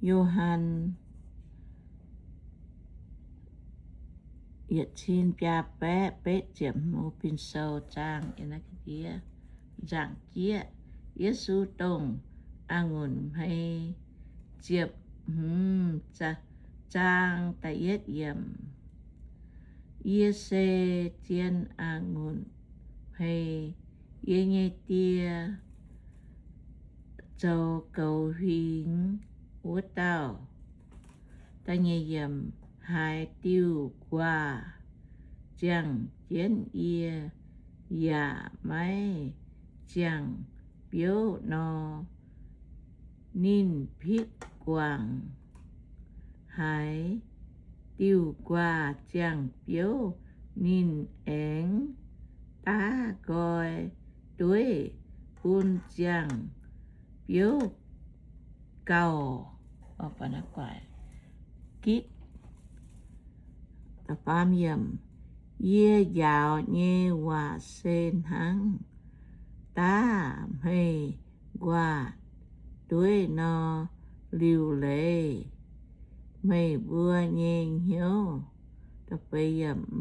Yo^han yietc cin biaa baeqv betv ziepc hmz, Bin Sou zaang, nzaangc jieqv, Yesu dongh a'ngunc hmei. Ziepc hmz zaang da'yietv yiemc. Yie se zien a'ngunc hmei. Yie nyei Die zoux goux huingx wuov dauh. Haaix diuh guaax ziangh jienv yie yaac maiv ziangh biouv nor, ninh pitv guangc. Haaix diuh guaax ziangh biouv, ninh aengx daav nqoi dueiv bun ziangh biouv gauh gitv. Yie njaaux nyei waac se hnangv daav hmei-nquaah dueiv nor liuc leiz meih mbuo nyei hnyouv.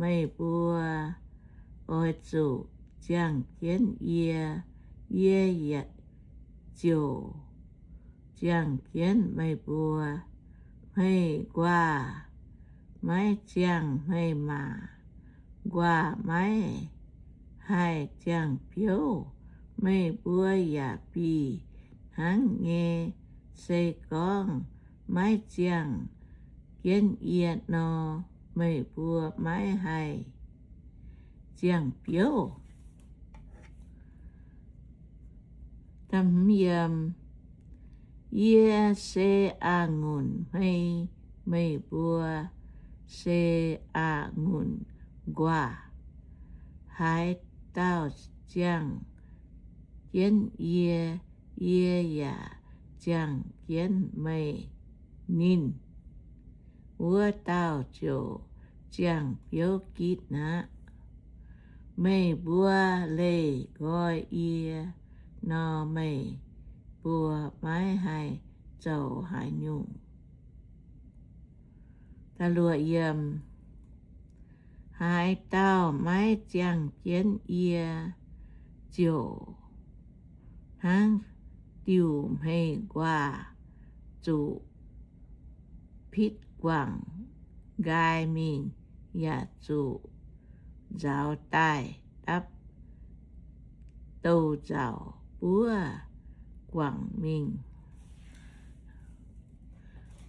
Meih mbuo oix zuqc ziangh jienv yie, yie ziouc ziangh jienv meih mbuo. Hmei-nquaah maiv ziangh hmei-maac, nquaah maiv haih ziangh biouv. Meih mbuo yaac bieqc hnangv nyei. Se gorngv maiv ziangh jienv yie nor, meih mbuo maiv haih ziangh biouv. Yie se a'ngunc hmei, meih mbuo se a'ngunc nquaah. Haaix dauh ziangh jienv yie, yie yaac ziangh jienv meih, ninh wuov dauh ziouc ziangh biouv gitv aqv. Meih mbuo leih nqoi yie nor, meih mbuo maiv haih zoux haaix nyungc. Haaix dauh maiv ziangh jienv yie, ziouc hnangv diuh hmei-nquaah zuqc pitv guangc nqaai mingh, yaac zuqc nzaaux daaih dapv douz-nzauc buov guangc mingh.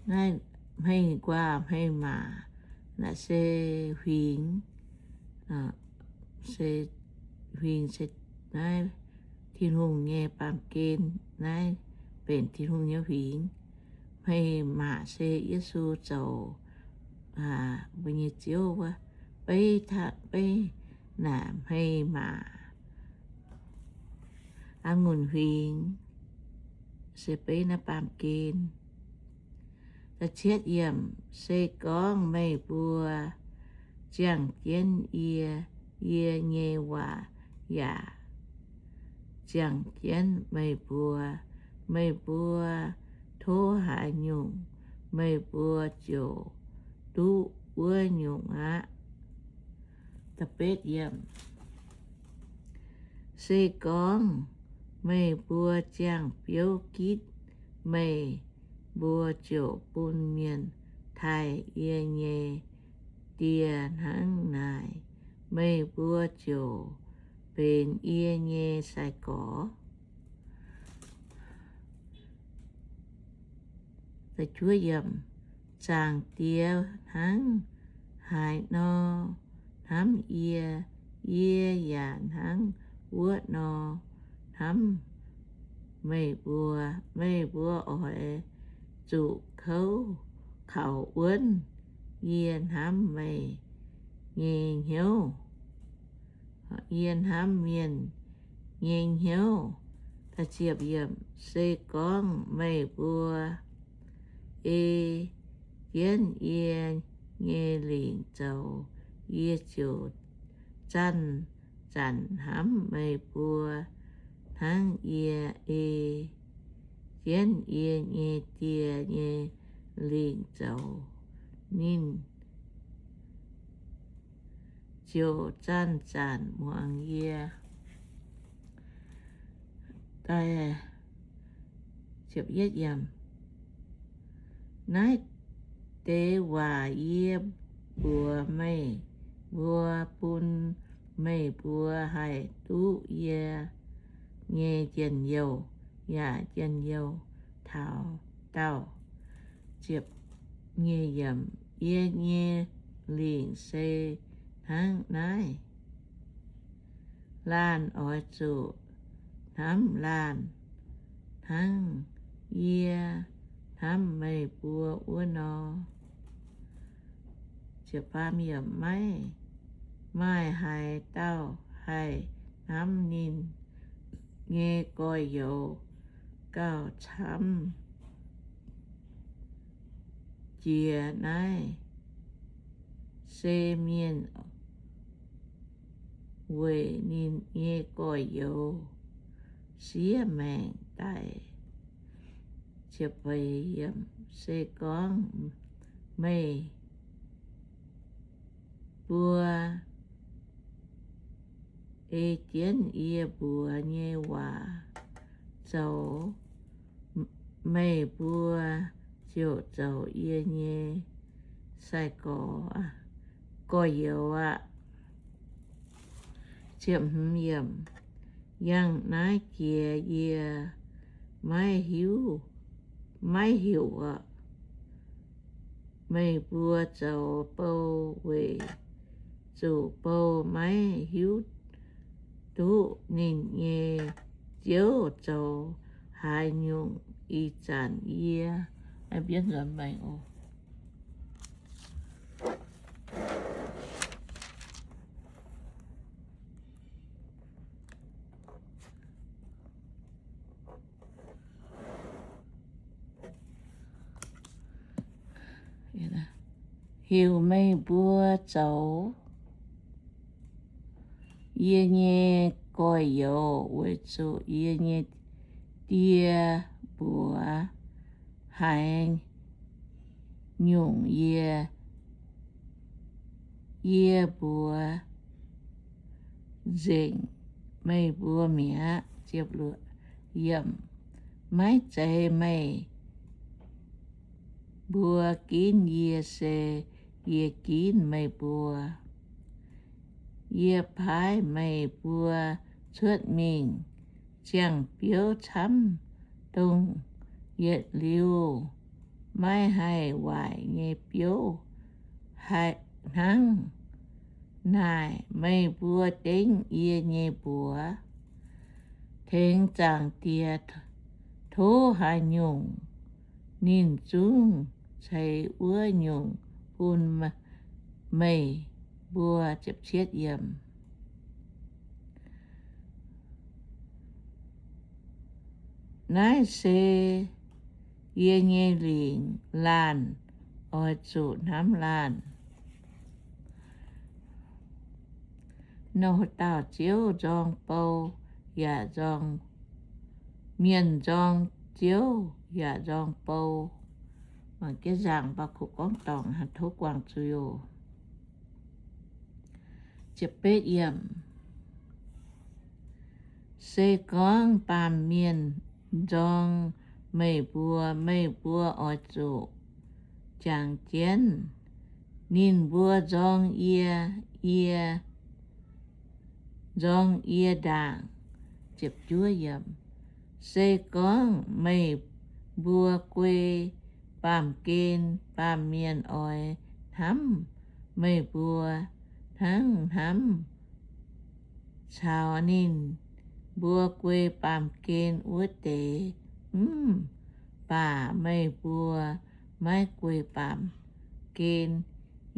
Naaiv hmei-nquaah hmei-maac naaic se huingx, se huingx se naaiv Tin-Hungh nyei baamh gen, naaiv benx Tin-Hungh nyei huingx. Hmei-maac se Yesu zoux mbuo nyei Ziouv wuov. Beiv, beiv naaic hmei-maac, a'ngunc huingx se beiv naaiv baamh gen. Se gorngv meih mbuo ziangh jienv yie, yie nyei waac yaac ziangh jienv meih mbuo. Meih mbuo tov haaix nyungc, meih mbuo ziouc duqv wuov nyungc aqv. Se gorngv meih mbuo ziangh biouv gitv, meih mbuo ziouc bun mienh taaih yie nyei Die hnangv naaic, meih mbuo ziouc benx yie nyei sai-gorx. Zaangc Diex hnangv haaix nor hnamv yie, yie yaac hnangv wuov nor hnamv meih mbuo. Meih mbuo oix zuqc kouv kaux wuonv yie hnamv meih nyei hnyouv, yie hnamv mienh nyei hnyouv. Se gorngv meih mbuo ei jienv yie nyei lingc zoux, yie ziouc zanc-zanc hnamv meih mbuo hnangv yie ei jienv yie nyei Die nyei lingc zoux, ninh ziouc zanc-zanc muangx yie. Naaiv deix waac yie mbuox meih mbuo, bun meih mbuo haih duqv yie nyei njien-youh, yaac njien-youh taux daauh. Yie nyei lingc se hnangv naaiv. Laanh oix zuqc hnamv laanh hnangv yie hnamv meih mbuo wuov nor. Maiv, maaih haaix dauh haih hnamv ninh nyei gorx-youz gauh camv jiex naaiv se mienh weic ninh nyei gorx-youz siev maengc daic. Se gorngv meih mbuo ei jienv yie mbuox nyei waac zoux, meih mbuo ziouc zoux yie nyei sai-gorx, gorx-youz aqv. Yangh naaiv jiex yie maiv hiuv, maiv heuc meih mbuo zoux bou weic zuqc bou maiv hiuv duqv ninh nyei ziouv zoux haaix nyungc. Ih zanc yie heuc meih mbuo zoux yie nyei gorx-youz, weic zuqc yie nyei Die mbuox haaix nyungc yie, yie mbuox nzengc meih mbuo mi'aqv. Maiv zeiz meih mbuo ginv yie, se yie ginv meih mbuo. Yie paaiv meih mbuo cuotv mingh ziangh biouv camv, dongh yietc liuz maiv haih waaic nyei biouv hnangv. Naaic meih mbuo dengv yie nyei mbuox, tengx Zaangc Diex tov haaix nyungc, ninh zungv ceix wuov nyungc bun meih mbuo. Naaiv se yie nyei lingc, laanh oix zuqc hnamv laanh. Nor dauh ziouv nzorng bou yaac nzorng, mienh nzorng ziouv yaac nzorng bou. Mangc jienv nzaangc mv baac kuv gorngv dorngc, tov guangc zuiz oc. Se gorngv baamh mienh nzorng meih mbuo, meih mbuo oix zuqc jangx jienv ninh mbuo nzorng yie, yie nzorng yie ndaangc. Se gorngv meih mbuo guei baamh gen, baamh mienh oix hnamv meih mbuo hnangv hnamv caux ninh mbuo guei baamh gen wuov deix. Mv baac meih mbuo maiv guei baamh gen.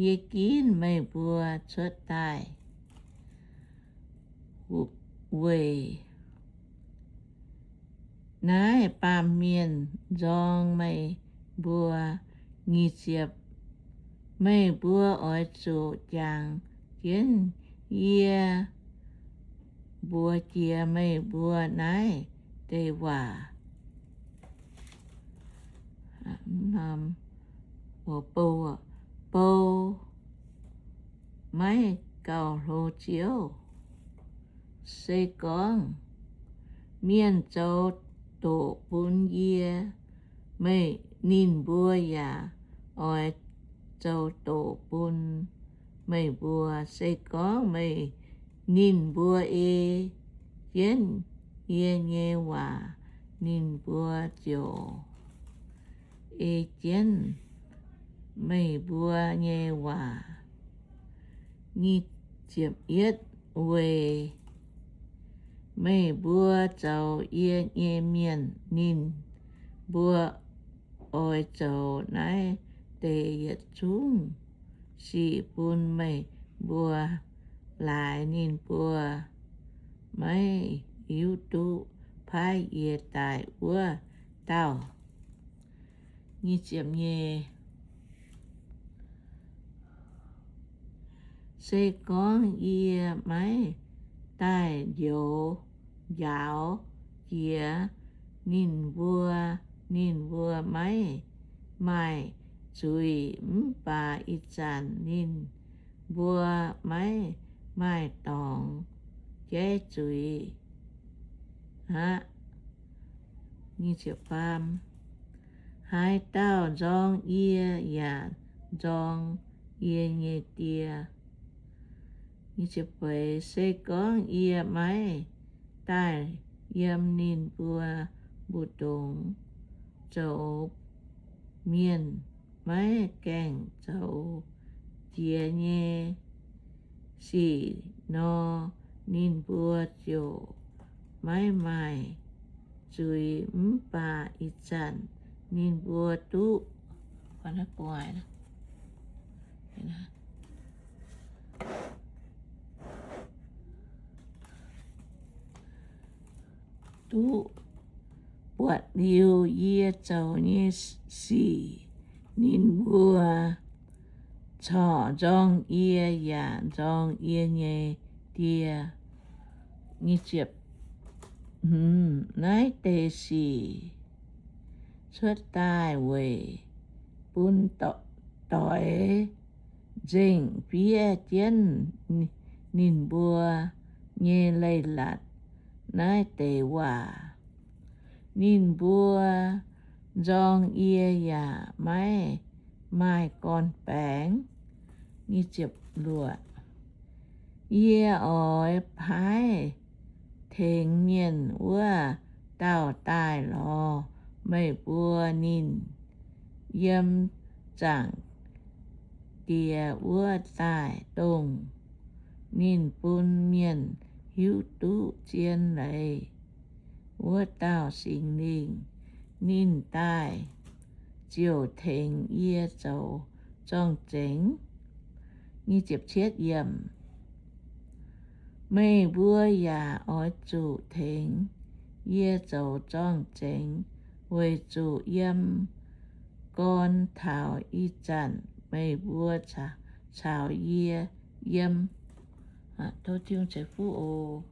Yie ginv meih mbuo cuotv daaih weic naaiv baamh mienh nzorng meih mbuo. Nyic ziepc, meih mbuo oix zuqc jangx jienv yie mbuox jiex meih mbuo naaiv deix waac. bou, bou maiv gauh hlo ziouv. Se gorngv mienh zoux doqc bun yie, meih, ninh mbuo yaac oix zoux doqc bun meih mbuo. Se gorngv meih, ninh mbuo ei jienv yie nyei waac, ninh mbuo ziouc ei jienv meih mbuo nyei waac. Nyic ziepc yietv, weic meih mbuo zoux yie nyei mienh, ninh mbuo oix zoux naaiv deix yietc zungv sic bun meih mbuo laaix ninh mbuo maiv hiuv duqv paaiv yie daaih wuov dauh. Nyic ziepc nyeic, se gorngv yie maiv daaih njoux, njaaux jiex ninh mbuo, ninh mbuo maiv maaih zuiz. Mv baac ih zanc ninh mbuo maiv maaih dorngx jaiv zuiz aqv. Haaix dauh nzorng yie yaac nzorng yie nyei Die. Se gorngv yie maiv daaih yiem ninh mbuo mbu'ndongx zoux mienh maiv gaengh zoux jiex nyei sic nor, ninh mbuo ziouc maiv maaih zuiz. Mv baac ih zanc ninh mbuo duqv duqv buatc liuz yie zoux nyei sic, ninh mbuo corc nzorng yie yaac nzorng yie nyei Die. Naaiv deix sic cuotv daaih weic bun doix nzengc fiev jienv ninh mbuo nyei leiz-latc naaiv deix waac. Ninh mbuo nzorng yie yaac maiv maaih gorn-baengx. Yie oix paaiv tengx mienh wuov dauh daaih lorz meih mbuo ninh yiem Zaangc Diex wuov daaih, dongh ninh bun mienh hiuv duqv zien leiz wuov dauh Singx Lingh. Ninh daaih ziouc tengx yie zoux zorng-zengx. Meih mbuo yaac oix zuqc tengx yie zoux zorng-zengx, weic zuqc yiem gorn taux ih zanc meih mbuo caux yie yiem. Tov Tin-Hungh ceix fuqv oc.